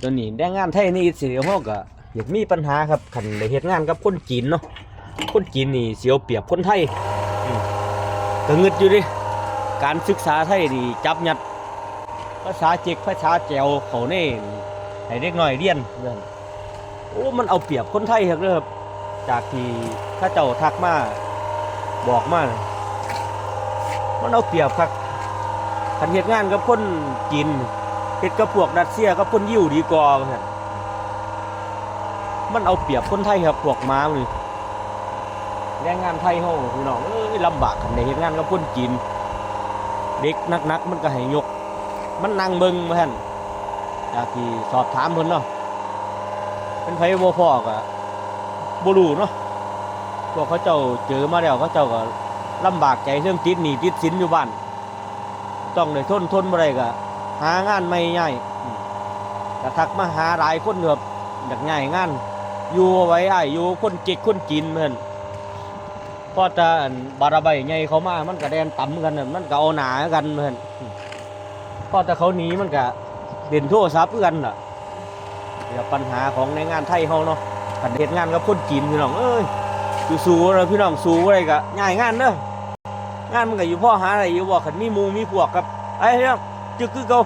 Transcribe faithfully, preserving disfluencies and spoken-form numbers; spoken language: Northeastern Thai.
ตอนนี้แรงงานไทยในอิสราเอลเฮาก็อยากมีปัญหาครับ คันได้เฮ็ดงานกับคนจีนเนาะ คนจีนนี่สิเอาเปรียบคนไทย อืม ก็งึดอยู่เด้ การศึกษาไทยนี่จับยัด ภาษาเจ๊ก ภาษาแจ๋ว เข้าใน ให้เด็กน้อยเรียน โอ้ มันเอาเปรียบคนไทยคักเด้อครับ จากที่เขาเจ้าทักมา บอกมา มันเอาเปรียบคัก คันเฮ็ดงานกับคนจีน เฮ็ดกับพวกรัสเซียกับคนยิวดีกว่าว่าซั่น มันเอาเปรียบคนไทยครับ พวกหมานี่ แรงงานไทยเฮาพี่น้องเอ้ย ลำบากคันได้เฮ็ดงานกับคนจีน เด็กหนักๆ มันก็ให้ยก มันนั่งเบิ่งว่าซั่น จากที่สอบถามเพิ่นเนาะ เป็นไผบ่พ้อก็บ่รู้เนาะ พวกเขาเจ้าเจอมาแล้ว เขาเจ้าก็ลำบากใจ เทิงติดหนี้ติดสินอยู่บ้าน ต้องได้ทน ทนบ่ได้ก็หางานใหม่ย้าย อืม ก็ทักมาหาหลายคนอยู่ครับ อยากย้ายงาน อยู่บ่ไหวอ้าย อยู่คนเจ๊กคนจีนเพิ่น พอแต่อันบาราใบใหญ่เข้ามา มันก็แล่นตำกันน่ะ มันก็เอาหน้ากันเพิ่น พอแต่เขาหนีมันก็เล่นโทรศัพท์คือกันล่ะ เดี๋ยวปัญหาของแรงงานไทยเฮาเนาะ คันเฮ็ดงานกับคนจีนพี่น้องเอ้ย สู้ๆ นะพี่น้อง สู้บ่ได้ก็ย้ายงานเด้อ งานมันก็อยู่พอหาได้อยู่บ่ คันมีหมู่มีพวกครับ ไอ้เรื่องจึกคือเก่า